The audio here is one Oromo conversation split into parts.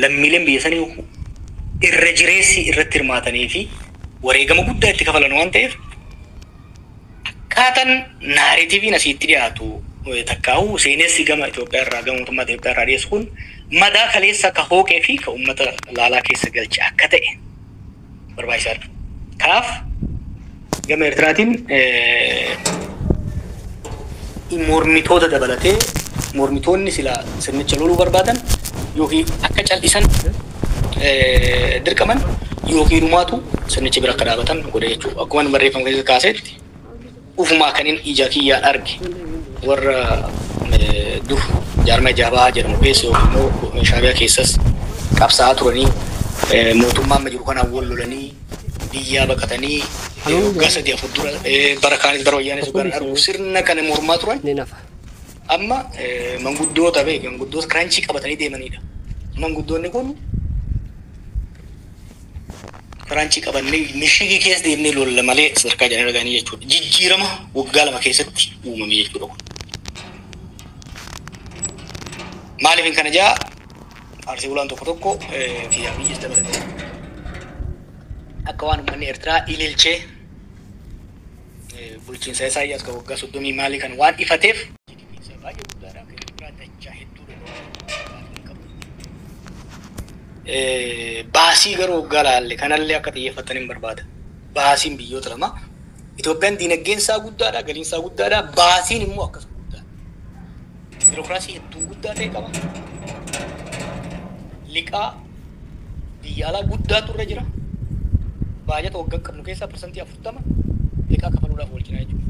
Lammiileen biyya sanii irra jireessi irratti hirmaatanii fi wareegama guddaa itti kafalan waan ta'eef, akkaataan narrativeiin asitti dhiyaatu takkaa'u seenessi gama Itoophiyaa irraa, gama mootummaa Itoophiyaa irraa dhiyeessu kun madaa kaleessa ka hooqee fi ka uummata laalaa keessa galche akka ta'e barbaachisaadha. Kanaaf gama Eertiraatiin mormitoota dabalatee mormitoonni sila sirnicha loluu barbaadan yookiin akka cal'isan dirqaman yookiin dhumaatu sirnicha bira akka dhaabatan godhe jechuudha. Akkuma barreeffama keessa kaasetti, ufumaa kan inni ija kiyyaan arge warra dur jaarmaa Jabhaa jedhamu keessa yookiin immoo Shaabiyaa keessas qabsaa'aa turanii, mootummaa amma jiru kanaan wal lolanii biyyaa baqatanii, waggaa 3-4 dura bara kaanis bara wayyaanis waggaa argu sirna kana mormaa turan. Ni nafa. Amma manguddoota beek, manguddoota kiranchii qabatanii deemanidha. Manguddoonni kun kiranchii qabannee mishigii keessa deemnee lolla malee sadarkaa jedhanii arganii jechuudha. Jijjiirama waggaa 2 keessatti uumame jechuudha kun. Maaliif kana jaa? Faarsii bulaan tokko tokko fi Abiyyis dabalatee akka waan uummanni Eertiraa ililchee bulchiinsa Isaayyaas kan waggaa 30 maalii kan waan ifateef baay'ee guddaadha. Kan Eertiraa dachaa hedduudha. Baasii garuu waggaa laalle kanallee akka xiyyeeffatan hin barbaada. Baasiin biyyoota lama, Itoophiyaan diinagdeen isaa guddaadha, galiin isaa guddaadha, baasiin immoo akkasuma guddaadha. Biirokiraasii hedduu guddaa ta'e qaba. Liqaa biyya alaa guddaatu irra jira. Baajata waggaa qabnu keessaa 40% liqaa kafaluudhaaf oolchina jechuudha.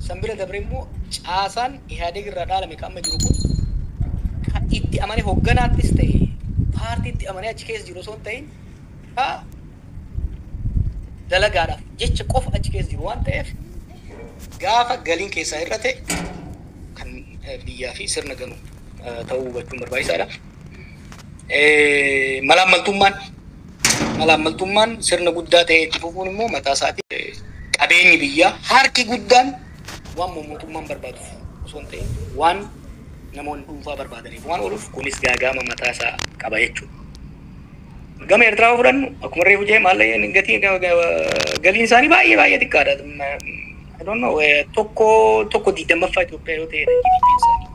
San bira dabre immoo caasaan Ihaadeg irraa dhaalame kan amma jiru kun kan itti amanee hogganaattis ta'e paartiitti amanee achi keessa jiru osoo hin ta'in, ka dalagaadhaaf jecha qofa achi keessa jiru waan ta'eef, gaafa galiin keessaa hir'ate kan biyyaa fi sirna ganu ta'uu hubachuun barbaachisaadha. Malaammaltummaan sirna guddaa ta'e itti fufuun immoo mataa isaatii qabeenyi biyyaa harki guddaan waan mootummaan barbaaduuf osoo hin ta'in waan namoonni dhuunfaa barbaadaniif waan ooluuf, kunis gaagaama mataa isaa qaba jechuudha. Gama Eertiraa yoo fudhannu, akkuma reefu jee, maallaqni gatii galiin isaanii baay'ee baay'ee xiqqaadha. I don't know, 1.20 Itoophiyaa yoo ta'edha GDP isaanii.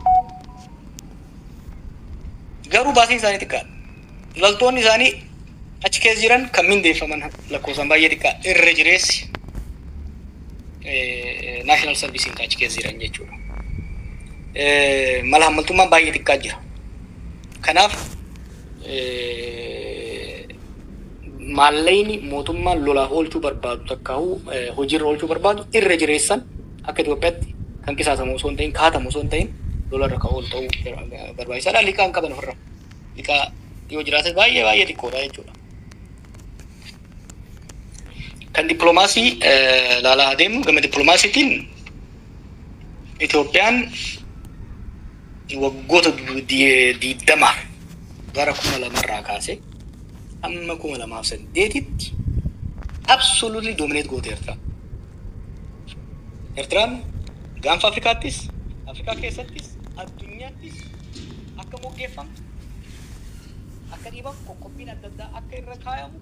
Garuu baasiin isaanii xiqqaadha. Loltoonni isaanii achi keessa jiran kan mindeeffaman lakkoofsaan baay'ee xiqqaa, irra jireessi national serviceiin kan achi keessa jiran jechuudha. Malaammaltummaan baay'ee xiqqaa jira. Kanaaf maallaqni mootummaan lolaaf oolchuu barbaadu takkaa'uu hojiirra oolchuu barbaadu irra jireessan akka Itoophiyaatti kan qisaasamu osoo hin ta'in, kaatamu osoo hin ta'in, lolarra kan oolu ta'uu barbaachisaadha. Liqaa hin qaban ofirra. Liqaa yoo jiraate baay'ee baay'ee xiqqoodha jechuudha. Kan dippiloomaasii laalaa adeemnu, gama dippiloomaasiitiin Itoophiyaan waggoota 20 bara 2000rraa kaasee amma 2008tti absolutely dominate goote Eertiraa. Eertiraan gaanfa Afrikaattis, Afrikaa keessattis, addunyaattis akka moggeeffamtu, akka dhiibamu, qoqqobbiin adda addaa akka irra kaayamu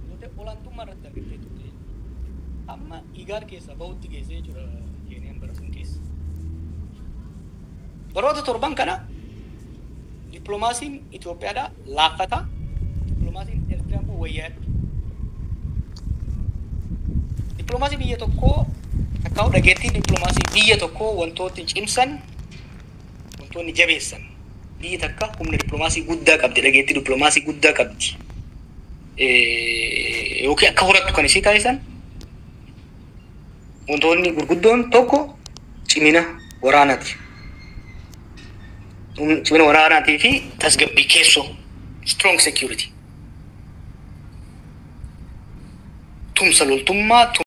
gootee olaantummaa irratti argattee turte. Amma IGAD keessaa bahutti geessee jechuudha Keeniyaan bara sun keessa. Baroota 7n kana dippiloomaasiin Itoophiyaadhaa laaffataa, dippiloomaasiin Eertiraa immoo wayyaa dhufe. Dippiloomaasii biyya tokkoo takkaa'u dhageettii dippiloomaasii biyya tokkoo wantoonni cimsan, wantoonni jabeessan, biyyi takka humna dippiloomaasii guddaa qabdi, dhageettii dippiloomaasii guddaa qabdi yookiin akka horattu kan isii taasisan wantoonni gurguddoon tokko cimina waraanaati. Cimina waraanaatii fi tasgabbii keessoo, strong security. Tumsa loltummaa.